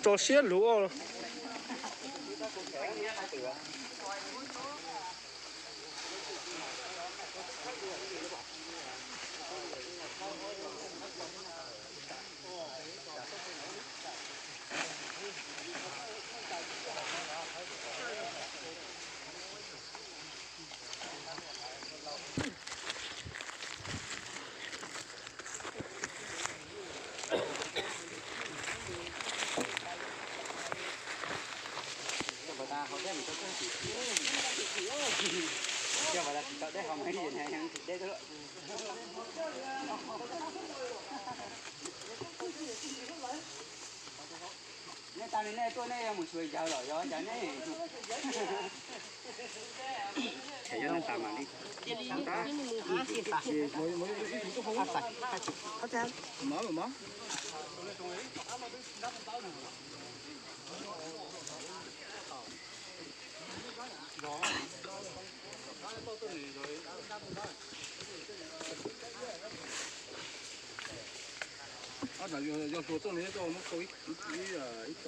Tso siab lug os. Nej tas li nej tuaj nej yuav mus xyuas yawg los yog cas nej? Yog hluas tuaj no muab kau ib, ib, ib,